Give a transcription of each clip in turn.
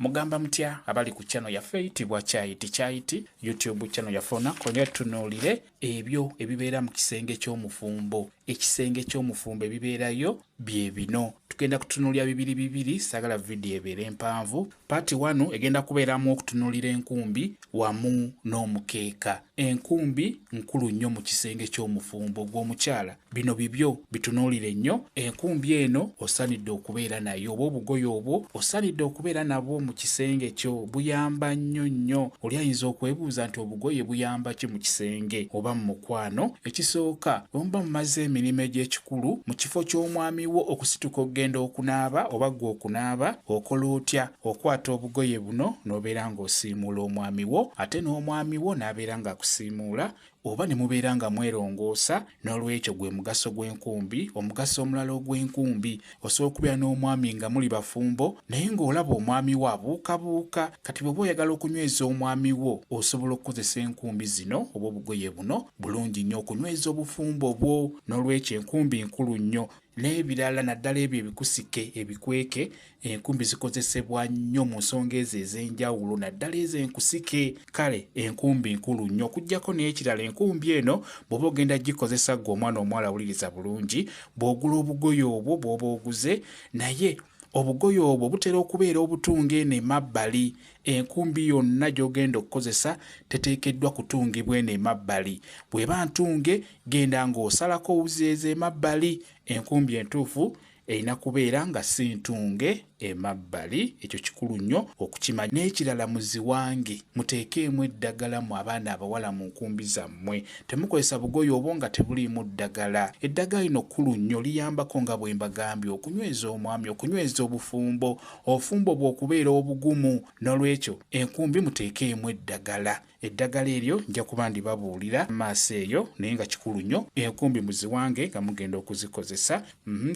Mugamba mutya abali ku channel yaffe eyitibwa Kyayiti Kyayiti YouTube channel yaffe? Olunaku olwaleero tutunuulire ebyo ebibeera mu kisenge ky'omufumbo. Ekisenge ky'omufumbo ebibeerayo bye bino. Tugenda kutunuulira bibiri bibiri, saagala vidiyo ebeere mpanvu. Part 1 egenda kubeeramu okutunuulira enkumbi wamu n'omukeeka. Enkumbi nkulu nnyo mu kisenge ky'omufumbo. Ggwe omukyala, bino bibyo, bitunuulire nnyo. Enkumbi eno osaanidde okubeera nayo, oba obugoye obwo osaanidde okubeera nabwo mu kisenge kyo. Buyamba nnyo nnyo. Oli ayinza okwebuuza nti obugoye buyamba ki mu kisenge oba mu mukwano? Ekisooka, bwe muba mumaze emirimu egy'ekikulu, mu kifo ky'omwami wo okusituka okugenda okunaaba oba ggwe okunaaba, okola otya? Okwata obugoye buno n'obeera ng'osiimuula omwami wo, ate n'omwami wo n'abeera ng'akusiimuula, oba ne mubeera nga mwerongoosa. N'olwekyo gwe mugaso gw'enkumbi. Omugaso omulala ogw'enkumbi, osobola okubeera n'omwami nga muli bafumbo naye ng'olaba omwami wo abuukabuuka. Kati bw'oba oyagala okunyweza omwami wo, osobola okukozesa enkumbi zino oba obugoye buno bulungi nnyo okunyweza obufumbo bwo. N'olwekyo enkumbi nkulu nnyo. N'ebirala naddala ebyo ebikusike ebikweke, enkumbi zikozesebwa nnyo mu nsonga ezo ez'enjawulo naddala ezo enkusike. Kale enkumbi nkulu nnyo. Okuggyako n'ekirala, enkumbi eno bw'oba ogenda gikozesa ggwe omwana omuwala, wuliriza bulungi, bw'ogula obugoye obwo bw'oba oguze, naye obugoye obwo butera okubeera obutunge eno emabbali. Enkumbi yonna gy'ogenda okukozesa teteekeddwa kutungibwa eno emabbali. Bw'eba ntunge, genda ng'osalako wuzi ezo emabbali. Enkumbi entuufu erina kubeera nga si ntunge emabbali. Ekyo kikulu nnyo okukimanya. N'ekirala, muziwange muteekeemu eddagala mu abaana abawala mu nkumbi zammwe. Temukozesa bugoye obwo nga tebuliimu ddagala. Eddagala lino kkulu nnyo, liyambako nga bwe mbagambye okunyweza omwami, okunyweza obufumbo, obufumbo bwo okubeera obugumu. N'olwekyo enkumbi muteekeemu eddagala. Eddagala eryo nja kuba ndibabuulira maaso eyo, naye nga kikulu nnyo enkumbi muziwange nga mugenda okuzikozesa.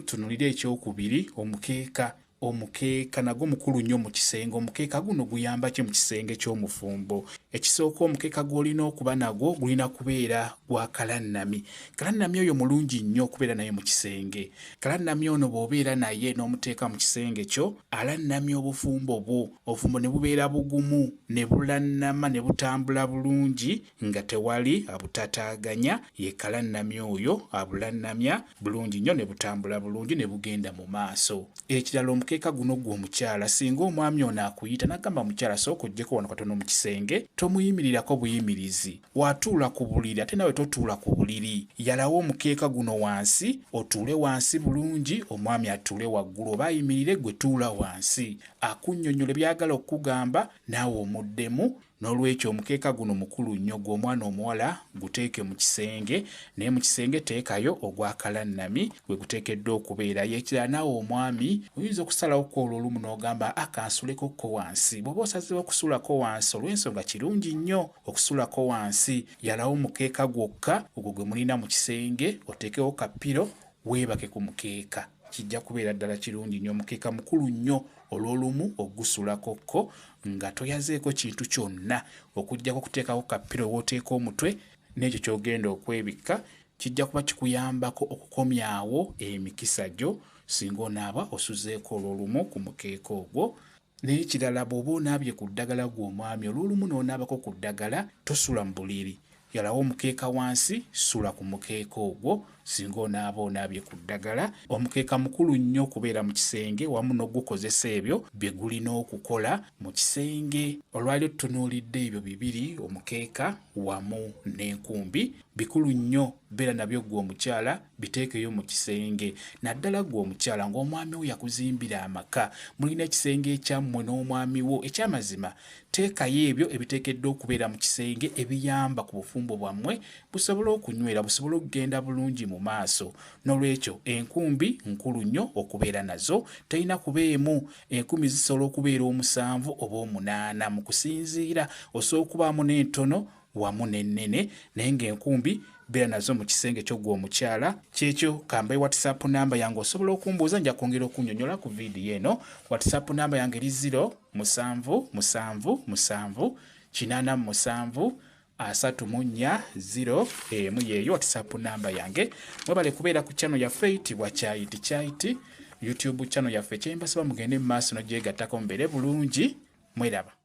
Tunulire ekyokubiri, omukeeka. Omukeeka nagwo mukulu nnyo mu kisenge. Omukeeka guno guyamba ki mu kisenge ky'omufumbo? Ekisooka, omukeeka gw'olina okuba nagwo gulina kubeera gwa kalannami. Kalannami oyo mulungi nnyo okubeera naye mu kisenge. Kalannami ono bw'obeera naye n'omuteeka mu kisenge kyo, alannamya obufumbo bwo, obufumbo ne bubeera bugumu, ne bulannama ne butambula bulungi nga tewali abutataaganya. Ye kalannami oyo abulannamya bulungi nnyo ne butambula bulungi ne bugenda mu maaso. Ekirala, omukeeka guno gwe omukyala, singa omwami ono akuyita n'agamba, "Mukyala, sooka oggyeko wano katono mu kisenge," tomuyimirirako buyimirizi. Watuula ku buliri, ate nawe totuula ku buliri. Yalawo omukeeka guno wansi, otuule wansi bulungi, omwami atuule waggulu oba ayimirire, gwe tuula wansi, akunnyonnyola byagala okukugamba, naawe omuddemu. N'olwekyo omukeeka guno mukulu nnyo. Gwe omwana omuwala guteeke mu kisenge, naye mu kisenge teekayo ogwa kalannami, gwe guteekeddwa okubeerayo. Ekirala, naawe omwami oyinza okusalawo kwolwo olumu n'ogamba, "Akansuleko ko wansi." Bw'oba osazeewo okusulako wansi, olw'ensonga kirungi nnyo okusulako wansi, yalawo omukeeka gwokka ogwo gwe mulina mu kisenge, oteekewo ka pillow, weebake ku mukeeka. Kijja kubeera ddala kirungi nnyo. Omukeeka mukulu nnyo olw'olumu ogusulako ko nga toyazeeko kintu kyonna okuggyako okuteekako ka pillow w'oteeka omutwe n'ekyo ky'ogenda okwebikka. Kijja kuba kikuyambako okukomyawo emikisa gyo singa onaaba osuzeeko olw'olumu ku mukeeka ogwo. N'ekirala, bw'oba onaabye ku ddagala, gwe omwami, olw'olumu n'onaabako ku ddagala, tosula mu buliri. Yalawo omukeeka wansi, sula ku mukeeka ogwo singa onaaba onaabye ku ddagala. Omukeeka mukulu nnyo okubeera mu kisenge wamu n'ogukozesa ebyo bye gulina okukola mu kisenge. Olwaliro tutunuulidde ebyo bibiri, omukeeka wamu n'enkumbi. Bikulu nnyo, beera nabyo ggwe omukyala, biteekeyo mu kisenge, naddala ggwe omukyala ng'omwami wo yakuzimbira amaka, mulina ekisenge ekyammwe n'omwami wo. Ekyamazima, teekayo ebyo ebiteekeddwa okubeera mu kisenge ebiyamba ku bufumbo bwammwe busobole okunywera, busobole okugenda bulungi mu maaso. N'olwekyo enkumbi nkulu nnyo okubeera nazo. Terina kuba emu, enkumbi zisobola okubeera 7 oba 8 mu kusinziira, osobola okubaamu n'entono wamu n'ennene, naye ng'enkumbi beera nazo mu kisenge kyo ggwe omukyala. Kyekyo. Kambe WhatsApp namba yange, osobola okumbuuza, nja kwongera okunnyonnyola ku vidiyo eno. WhatsApp namba yange eri 0 7 7 7 87 34 0 1. Yeeyo WhatsApp namba yange. Mwebale kubeera ku channel yaffe eyitibwa Kyayiti Kyayiti, YouTube channel yaffe. Kyembasaba, mugende mu maaso nogyegattako, mubeere bulungi. Mweraba.